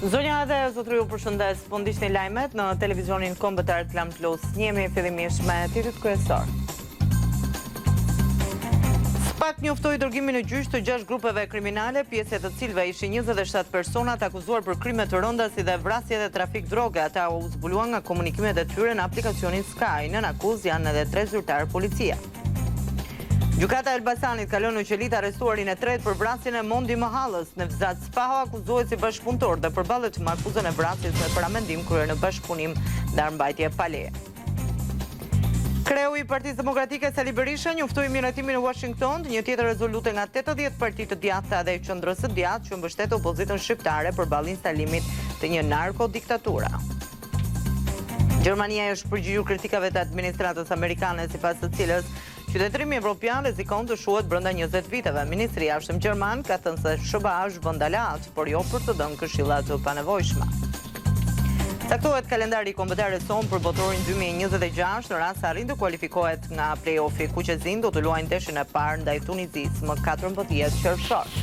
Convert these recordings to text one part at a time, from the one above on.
Zonja dhe zotërinj ju përshëndes, po ndiqni lajmet në televizionin kombëtar Klan Plus. Njihemi fillimisht me titujt kryesorë. SPAK njoftoi dërgimin në gjyq të 6 grupeve kriminale, pjesë e të cilëve ishin 27 persona të akuzuar për krime të rënda si dhe vrasje dhe trafik droge. Ata u zbuluan nga komunikimet e tyre në aplikacionin Sky. Nën akuzë janë edhe tre zyrtarë policie. Gjykata e Elbasanit ka lënë në qeli të arrestuarin e tretë për vrasjen e Mondi Mëhallës. Nevzat Spaho akuzohet si bashkëpunëtor dhe përballet me akuzën e vrasjes me paramendim kryer në bashkëpunim dhe armëmbajtje pa leje. Kreu i Partisë Demokratike Sali Berisha njoftoi miratimin në Washington të një tjetër rezolute nga 80 parti të djathta dhe qendrës së djathtë që mbështet opozitën shqiptare përballë instalimit të një narkodiktature. Gjermania i është përgjigjur kritikave të administratës amerikane sipas së cilës qytetërimi evropian rrezikon të shuhet brenda 20 viteve. Ministri i Jashtëm gjerman ka thënë se SHBA është vend aleat, por jo për të dhënë këshilla të panevojshme. Caktohet kalendari i kombëtares sonë për botërorin 2026 në rast se arrin të kualifikohet nga play-offi kuqezinjtë do të luajnë ndeshjen e parë ndaj Tunizisë më 14 qershor.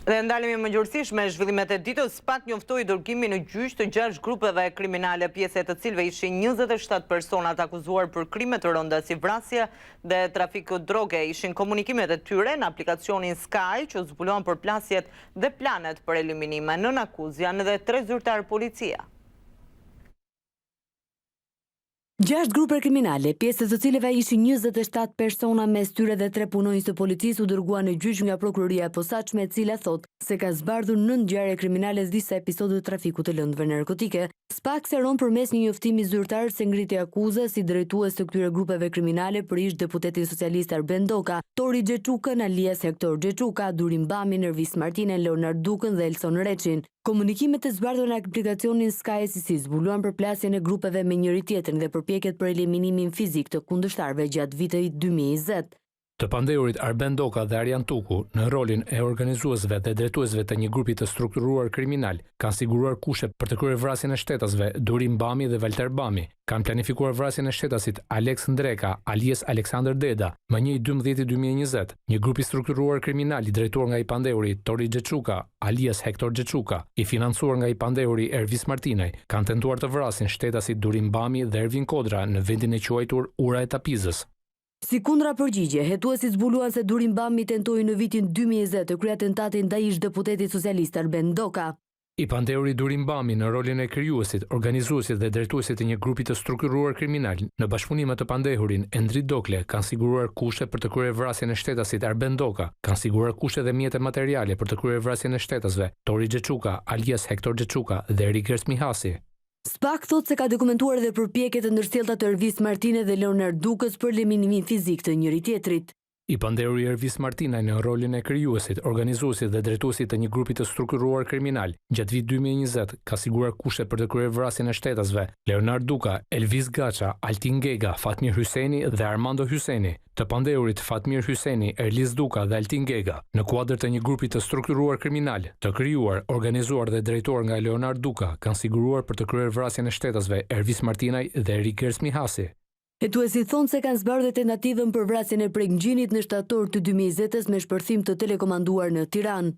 Dhe ndalemi më gjerësisht me zhvillimet e ditës, SPAK njoftoi dërgimin në gjyq të 6 grupeve kriminale, pjesë e të cilëve ishin 27 persona të akuzuar për krime të rënda si vrasje dhe trafik droge. Ishin komunikimet e tyre në aplikacionin Sky që zbuluan përplasjet dhe planet për eliminime. Nën akuzë janë edhe tre zyrtarë policie. Gjashtë grupe kriminale, pjesë e të cilëve ishin 27 persona mes tyre dhe tre punonjës të policisë u dërguan në gjyq nga Prokuroria e Posaçme e cila thotë se ka zbardhur nëntë ngjarje kriminale dhe disa episode të trafikut të lëndëve narkotike. SPAK sqaron përmes një njoftimi zyrtar se ngriti akuza si drejtues të këtyre grupeve kriminale për ish-deputetin socialist Arben Ndoka, Tori Xheçukën alias Hektor Xheçuka, Durim Bamin, Ervis Martinajn, Leonard Dukën dhe Elson Reçin. Komunikimet e zbardhura në aplikacionin Sky SEC zbuluan përplasjen e grupeve me njëri-tjetrin dhe përpjekjet për eliminimin fizik të kundërshtarëve gjatë vitit 2020. Të pandehurit Arben Ndoka dhe Arjan Tuku, në rolin e organizuesve dhe drejtuesve të një grupi të strukturuar kriminal, kanë siguruar kushte për të kryer vrasjen e shtetasve Durim Bami dhe Valter Bami, kanë planifikuar vrasjen e shtetasit Aleks Ndreka, alias Aleksandër Deda, më një i dymbëdhjeti 2020. Një grup i strukturuar kriminal i drejtuar nga i pandehuri Tori Xheçuka, alias Hektor Xheçuka, i financuar nga i pandehuri Ervis Martinaj, kanë tentuar të vrasin shtetasit Durim Bami dhe Ervin Kodra në vendin e quajtur Ura e Tapizës. Si kundrapërgjigje, hetuesit zbuluan se Durim Bami tentoi në vitin 2020 të kryejë atentatin ndaj ish-deputetit socialist Arben Ndoka. I pandehuri Durim Bami në rolin e krijuesit, organizuesit dhe drejtuesit të një grupi të strukturuar kriminal, në bashkëpunim me të pandehurin Endrit Dokle, kanë siguruar kushte për të kryer vrasjen e shtetasit Arben Ndoka, kanë siguruar kushte dhe mjete materiale për të kryer vrasjen e shtetasve Tori Xheçuka, alias Hektor Xheçuka dhe Rigert Mihasi. SPAK thotë se ka dokumentuar edhe përpjekje të ndërsjellta të Ervis Martinajt dhe Leonard Dukës për eliminimin fizik të njëri-tjetrit. I pandehuri Ervis Martinaj në rolin e krijuesit, organizuesit dhe drejtuesit të një grupi të strukturuar kriminal, gjatë vitit 2020, ka siguruar kushte për të kryer vrasjen e shtetasve, Leonard Duka, Elvis Gaça, Altin Gega, Fatmir Hyseni dhe Armando Hyseni. Të pandehurit Fatmir Hyseni, Erlis Duka dhe Altin Gega, në kuadër të një grupi të strukturuar kriminal, të krijuar, organizuar dhe drejtuar nga Leonard Duka, kanë siguruar për të kryer vrasjen e shtetasve Ervis Martinaj dhe Rigers Mihasi. Hetuesit thonë se kanë zbardhur tentativën për vrasjen e Preng Gjinit në shtator të 2020-s me shpërthim të telekomanduar në Tiranë.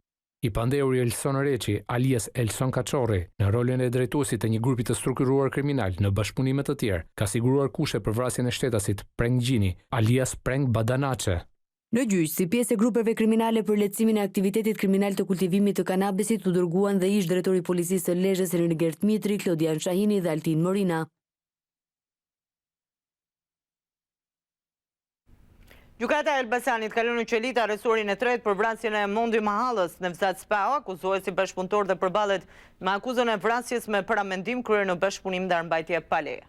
I pandehuri Elson Reçi, alias Elson Kaçorri, në rolin e drejtuesit të një grupi të strukturuar kriminal në bashkëpunim me të tjerë, ka siguruar kushte për vrasjen e shtetasit Preng Gjini, alias Preng Badanaçe. Në gjyq, si pjesë e grupeve kriminale për lehtësimin e aktivitetit kriminal të kultivimit të kanabisit u dërguan dhe ish-drejtori i policisë së Lezhës Renigert Mitri, Klodian Shahini dhe Altin Morina. Gjykata e Elbasanit ka lënë në qeli të arrestuarin e tretë për vrasjen e Mondi Mahallës. Nevzat Spaho akuzohet si bashkëpunëtor dhe përballet me akuzën e vrasjes me paramendim kryer në bashkëpunim dhe armëmbajtje pa leje.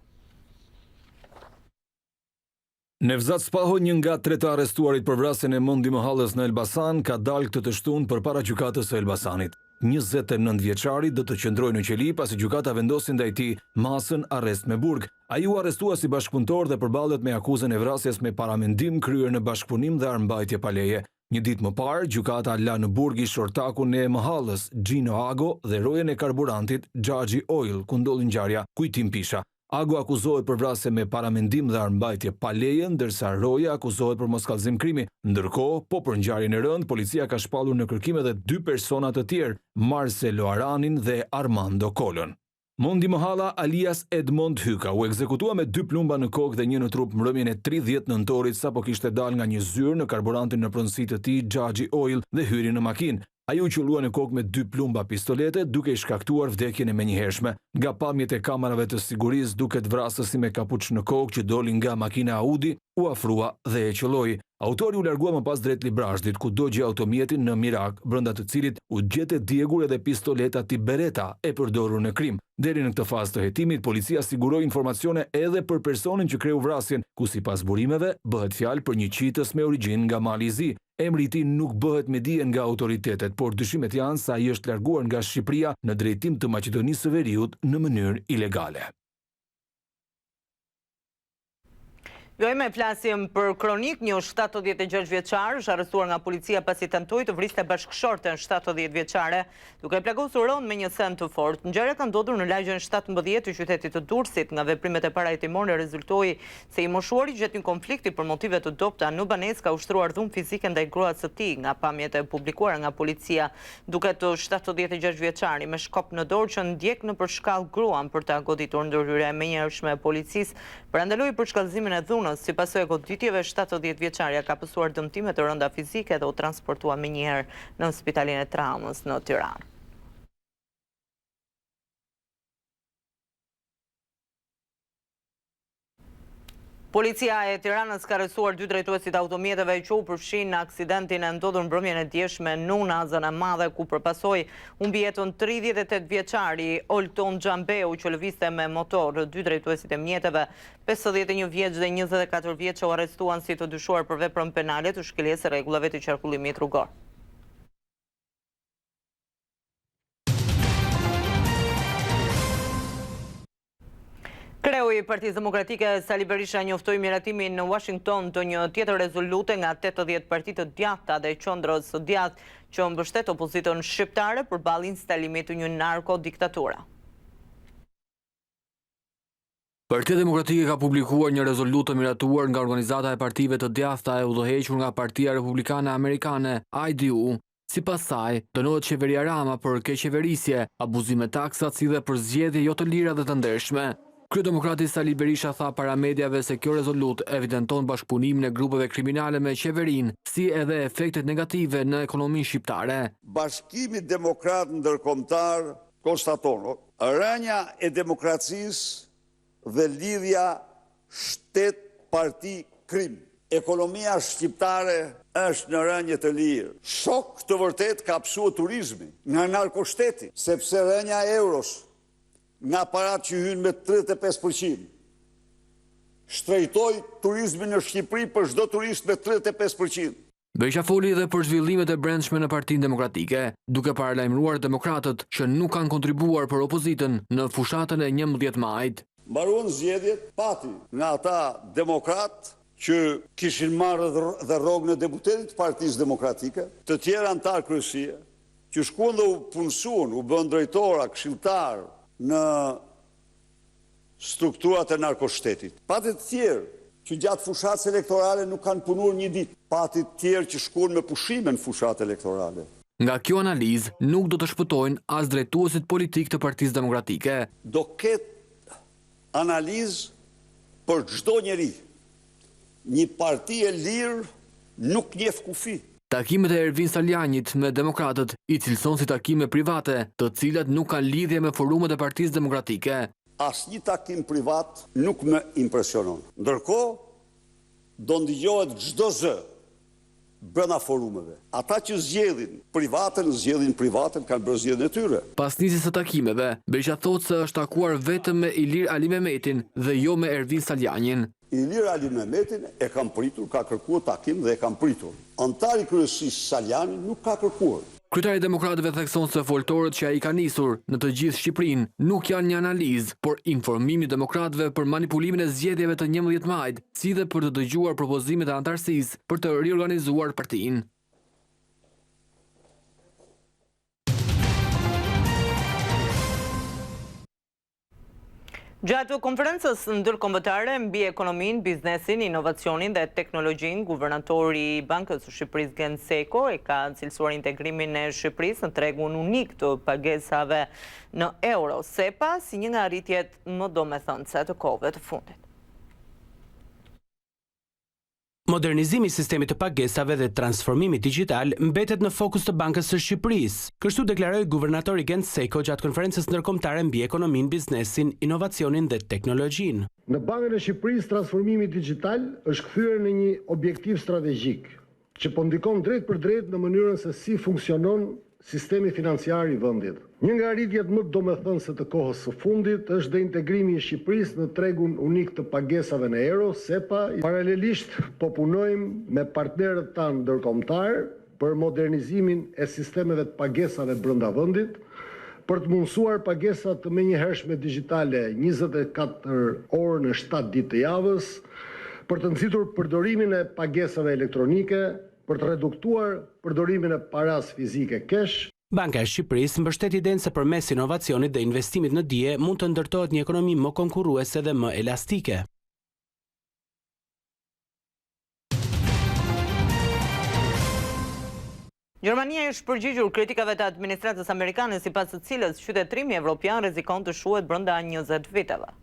Nevzat Spaho, një nga tre të arrestuarit për vrasjen e Mondi Mëhallës në Elbasan, ka dalë këtë të shtunë përpara gjykatës së Elbasanit. 29 vjeçari do të qëndrojë në qeli pasi gjykata vendosi ndaj tij masën arrest me burg. Ai u arrestua si bashkëpunëtor dhe përballet me akuzën e vrasjes me paramendim kryer në bashkëpunim dhe armëmbajtje pa leje. Një ditë më parë, gjykata la në burg ish-ortakun e Mëhallës, Xhino Ago dhe rojen e karburantit Xhaxhi Oil, ku ndodhi ngjarja, Kujtim Pisha. Ago akuzohet për vrasje me paramendim dhe armëmbajtje pa leje, ndërsa roja akuzohet për moskallëzim krimi. Ndërkohë, po për ngjarjen e rëndë, policia ka shpallur në kërkim edhe dy persona të tjerë, Marselo Aranin dhe Armando Kolën. Mondi Mëhalla alias Edmond Hyka u ekzekutua me dy plumba në kokë dhe një në trup mbrëmjen e 30 nëntorit sapo kishte dalë nga një zyrë në karburantin në pronësi të tij Xhaxhi Oil dhe hyri në makinë. Ai u qëllua në kokë me dy plumba pistolete duke i shkaktuar vdekjen e menjëhershme. Nga pamjet e kamerave të sigurisë duket vrasësi me kapuç në kokë që doli nga makina Audi, u afrua dhe e qëlloi. Autori u largua më pas drejt Librazhdit, ku dogji automjetin në Mirakë, brenda të cilit u gjet e djegur edhe pistoleta tip Beretta, e përdorur në krim. Deri në këtë fazë të hetimit, policia siguroi informacione edhe për personin që kreu vrasjen, ku sipas burimeve, bëhet fjalë për një qitës me origjinë nga Mali i Zi. Emri i tij nuk bëhet me dije nga autoritetet, por dyshimet janë se ai është larguar nga Shqipëria në drejtim të Maqedonisë së Veriut në mënyrë ilegale. Vijojmë e flasim për kronikë, një 76 vjeçar është arrestuar nga policia pasi tentoi të vriste bashkëshorten 70 vjeçare, duke e plagosur rëndë me një send të fortë. Ngjarja ka ndodhur në lagjen 17 të qytetit të Durrësit, nga veprimet e para hetimore rezultoi se i moshuari gjatë një konflikti për motive të dobëta në banesë ka ushtruar dhunë fizike ndaj gruas së tij, nga pamjet e publikuara nga policia. Duket 76 vjeçari me shkop në dorë që ndjek nëpër shkallë gruan për ta goditur ndërhyrja e menjëhershme e policisë Parandaloi përshkallëzimin e dhunës, si pasojë e goditjeve 70 vjeçarja ka pësuar dëmtime të rënda fizike dhe u transportua menjëherë në Spitalin e Traumës në Tiranë. Policia e Tiranës ka arrestuar dy drejtuesit e automjeteve që u përfshinë në aksidentin e ndodhur mbrëmjen e djeshme në Unazën e Madhe, ku për pasojë Humbi jetën 38 vjeçari Olton Xhambeu që lëvizte me motor. Dy drejtuesit e mjeteve, 51 vjeç dhe 24 vjeç u arrestuan si të dyshuar për veprën penale të shkeljes së rregullave të qarkullimit rrugor. Kreu i Partisë Demokratike Sali Berisha njoftoi miratimin në Washington të një tjetër rezolute nga 80 parti të djathta dhe qendrës së djathtë që mbështet opozitën shqiptare përballë instalimit të një narkodiktature. Partia Demokratike ka publikuar një rezolutë të miratuar nga organizata e partive të djathta e udhëhequr nga Partia Republikane Amerikane, ADU, Sipas saj, dënohet qeveria Rama për keqqeverisje, abuzim me taksat si dhe për zgjedhje jo të lira dhe të ndershme. Kryedemokrati Sali Berisha tha para mediave se kjo rezolutë evidenton bashkëpunimin e grupeve kriminale me qeverinë, si edhe efektet negative në ekonominë shqiptare. Bashkimi Demokrat Ndërkombëtar konstaton, Rënia e demokracisë dhe lidhja shtet parti krim. Ekonomia shqiptare është në rënie të lirë. Shok të vërtetë ka pësuar turizmi nga narkoshteti, sepse rënia e euros nga paratë që hynë me 35 për qind, shtrejtoi turizmin në Shqipëri për çdo turist me 35 për qind. Berisha foli edhe për zhvillimet e brendshme në Partinë Demokratike, duke paralajmëruar demokratët që nuk kanë kontribuar për opozitën në fushatën e 11 majit. Mbaruan zgjedhjet, pati nga ata demokratë që kishin marrë dhe rrogën e deputetit të Partisë Demokratike, të tjerë anëtarë kryesie, që shkuan dhe u punësuan, u bënë drejtora, këshilltarë në strukturat e narkoshtetit. Pati të tjerë që gjatë fushatës elektorale nuk kanë punuar një ditë. Pati të tjerë që shkuan me pushime në fushatë elektorale. Nga kjo analizë nuk do të shpëtojnë as drejtuesit politikë të Partisë Demokratike. Do ketë analizë për çdo njeri. Një parti e lirë nuk njeh kufi. Takimet e Ervin Salianjit me demokratët i cilëson si takime private, të cilat nuk kanë lidhje me forumet e Partisë Demokratike. Asnjë takim privat nuk më impresionon. Ndërkohë, do ndigjohet çdo zë brenda forumeve. Ata që zgjedhin privaten, zgjedhin privaten, kanë bërë zgjedhjen e tyre. Pas nisjes së takimeve, Berisha thotë se është takuar vetëm me Ilir Alimemetin dhe jo me Ervin Salianjin. Ilir Alimemetin e kam pritur, ka kërkuar takim dhe e kam pritur. Anëtari i kryesisë Salianji nuk ka kërkuar. Kryetari i demokratëve thekson se foltorët që ai ka nisur në të gjithë Shqipërinë nuk janë një analizë, por informim i demokratëve për manipulimin e zgjedhjeve të 11 majit, si dhe për të dëgjuar propozimet e anëtarësisë për të riorganizuar partinë. Gjatë konferencës ndërkombëtare mbi ekonominë, biznesin, inovacionin dhe teknologjinë, guvernatori i Bankës së Shqipërisë Gent Sejko e ka cilësuar integrimin e Shqipërisë në tregun unik të pagesave në euro, SEPA, si një nga arritjet më domethënëse të kohëve të fundit. Modernizimi i sistemit të pagesave dhe transformimi digjital mbetet në fokus të Bankës së Shqipërisë. Kështu deklaroi guvernatori Gent Sejko gjatë konferencës ndërkombëtare mbi ekonominë, biznesin, inovacionin dhe teknologjinë. Në Bankën e Shqipërisë transformimi digjital është kthyer në një objektiv strategjik, që po ndikon drejtpërdrejt në mënyrën se si funksionon sistemi financiar i vendit. Një nga arritjet më domethënëse të kohës së fundit është dhe integrimi i Shqipërisë në tregun unik të pagesave në euro, SEPA. Paralelisht po punojmë me partnerët tanë ndërkombëtarë për modernizimin e sistemeve të pagesave brenda vendit, për të mundësuar pagesa të menjëhershme digjitale 24 orë në shtatë ditë të javës, për të nxitur përdorimin e pagesave elektronike, për të reduktuar përdorimin e parasë fizike cash. Banka e Shqipërisë mbështet idenë se përmes inovacionit dhe investimit në dije mund të ndërtohet një ekonomi më konkurruese dhe më elastike. Gjermania i është përgjigjur kritikave të administratës amerikane sipas së cilës qytetërimi evropian rrezikon të shuhet brenda 20 viteve.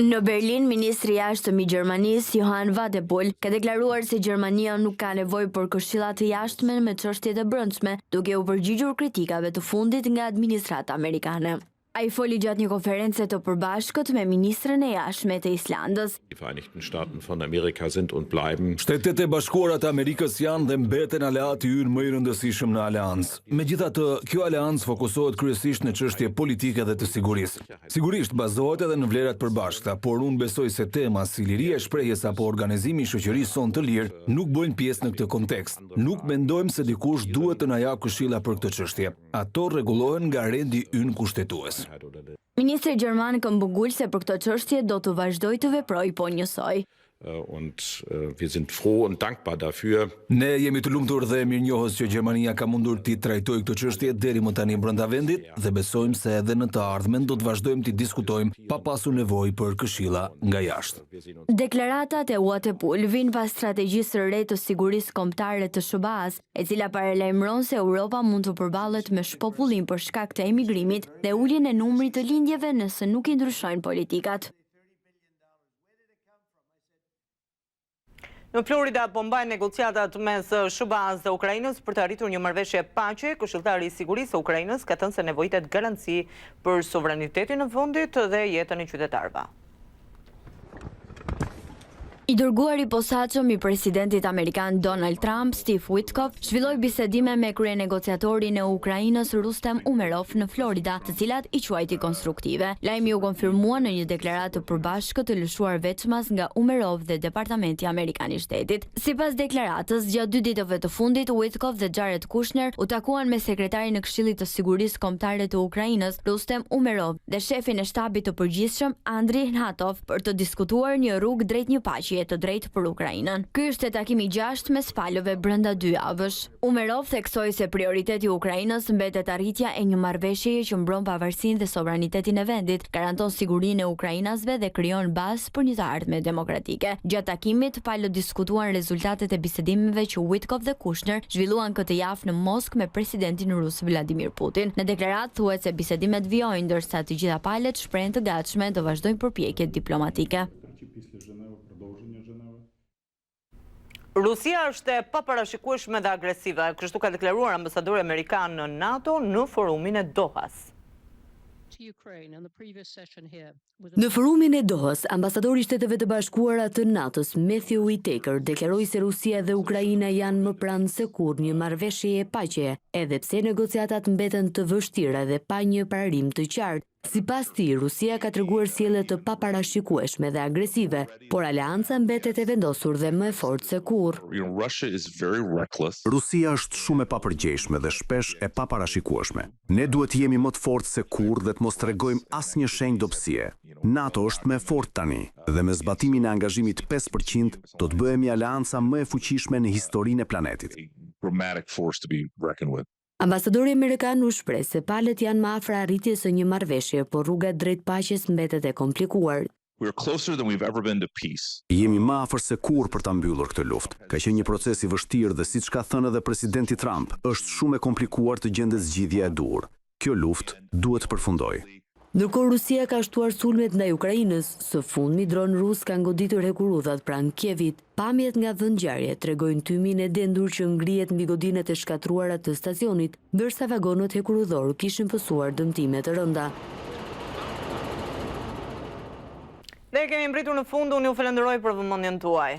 Në Berlin, ministri i Jashtëm i Gjermanisë, Johann Wadephul, ka deklaruar se Gjermania nuk ka nevojë për këshilla të jashtme me çështjet e brendshme, duke iu përgjigjur kritikave të fundit nga administrata amerikane. Ai foli gjatë një konference të përbashkët me ministren e Jashtme të Islandës. Die Vereinigten Staaten von Amerika sind und bleiben. Shtetet e Bashkuara të Amerikës janë dhe mbeten aleati ynë më i rëndësishëm në aleancë. Megjithatë, kjo aleancë fokusohet kryesisht në çështje politike dhe të sigurisë. Sigurisht, bazohet edhe në vlera të përbashkëta, por unë besoj se tema si liria e shprehjes apo organizimi i shoqërisë sonë të lirë nuk bëjnë pjesë në këtë kontekst. Nuk mendojmë se dikush duhet të na japë këshilla për këtë çështje. Ato rregullohen nga rendi ynë kushtetues. Ministri gjerman këmbëngul se për këto çështje do të vazhdojë të veprojë po njësoj. Und wir sind froh und dankbar dafür. Ne jemi të lumtur dhe mirënjohës që Gjermania ka mundur t'i trajtojë këto çështje deri më tani brenda vendit dhe besojmë se edhe në të ardhmen do të vazhdojmë t'i diskutojmë pa pasur nevojë për këshilla nga jashtë. Deklaratat e Wadephul vijnë pas strategjisë së re të sigurisë kombëtare të SHBA-së, e cila paralajmëron se Europa mund të përballet me shpopullim për shkak të emigrimit dhe uljen e numrit të lindjeve nëse nuk i ndryshojnë politikat. Në Florida po mbahen negociatat mes SHBA-s dhe Ukrainës për të arritur një marrëveshje paqe. Këshilltari i Sigurisë së Ukrainës ka thënë se nevojitet garanci për sovranitetin e vendit dhe jetën e qytetarëve. I dërguari i posaçëm i presidentit amerikan Donald Trump, Steve Witkoff, zhvilloi bisedime me kryenegociatorin e Ukrainës Rustem Umerov në Florida, të cilat i quajti konstruktive. Lajmi u konfirmua në një deklaratë të përbashkët të lëshuar veçmas nga Umerov dhe Departamenti Amerikan i Shtetit. Sipas deklaratës, gjatë dy ditëve të fundit, Witkoff dhe Jared Kushner u takuan me sekretarin e Këshillit të Sigurisë Kombëtare të Ukrainës, Rustem Umerov, dhe shefin e Shtabit të Përgjithshëm, Andriy Hnatov, për të diskutuar një rrugë drejt një paqeje të drejtë për Ukrainën. Ky ishte takimi i gjashtë mes palëve brenda dy javësh. Umerov theksoi se prioriteti i Ukrainës mbetet arritja e një marrëveshjeje që mbron pavarësinë dhe sovranitetin e vendit, garanton sigurinë e ukrainasve dhe krijon bazë për një të ardhme demokratike. Gjatë takimit, palët diskutuan rezultatet e bisedimeve që Witkoff dhe Kushner zhvilluan këtë javë në Moskë me presidentin rus Vladimir Putin. Në deklaratë thuhet se bisedimet vijojnë, ndërsa të gjitha palët shprehen të gatshme të vazhdojnë përpjekjet diplomatike. Rusia është e paparashikueshme dhe agresive, kështu ka deklaruar ambasadori amerikan në NATO në forumin e Dohas. Në forumin e Dohës, ambasadori i Shteteve të Bashkuara të NATO-s, Matthew Whitaker, deklaroi se Rusia dhe Ukraina janë më pranë se kurrë një marrëveshjeje paqeje, edhe pse negociatat mbeten të vështira dhe pa një pararim të qartë. Sipas tij, Rusia ka treguar sjellje të paparashikueshme dhe agresive, por aleanca mbetet e vendosur dhe më e fortë se kurrë. Rusia është shumë e papërgjegjshme dhe shpesh e paparashikueshme. Ne duhet të jemi më të fortë se kurrë dhe të mos tregojmë asnjë shenjë dobësie. NATO është më e fortë tani dhe me zbatimin e angazhimit 5% do të bëhemi aleanca më e fuqishme në historinë e planetit. Ambasadori amerikan u shpreh se palët janë më afër arritjes së një marrëveshje, por rruga drejt paqes mbetet e komplikuar. We are closer than we've ever been to peace. Jemi më afër se kurrë për ta mbyllur këtë luftë. Ka qenë një proces i vështirë dhe siç ka thënë edhe presidenti Trump, është shumë e komplikuar të gjendet zgjidhja e duhur. Kjo luftë duhet të përfundojë. Ndërkohë Rusia ka shtuar sulmet ndaj Ukrainës, së fundmi dronë rusë kanë goditur hekurudhat pranë Kievit. Pamjet nga vendngjarja tregojnë tymin e dendur që ngrihet mbi godinat e shkatërruara të stacionit, ndërsa vagonët hekurudhorë kishin pësuar dëmtime të rënda. Dhe kemi mbërritur në fund, unë ju falënderoj për vëmendjen tuaj.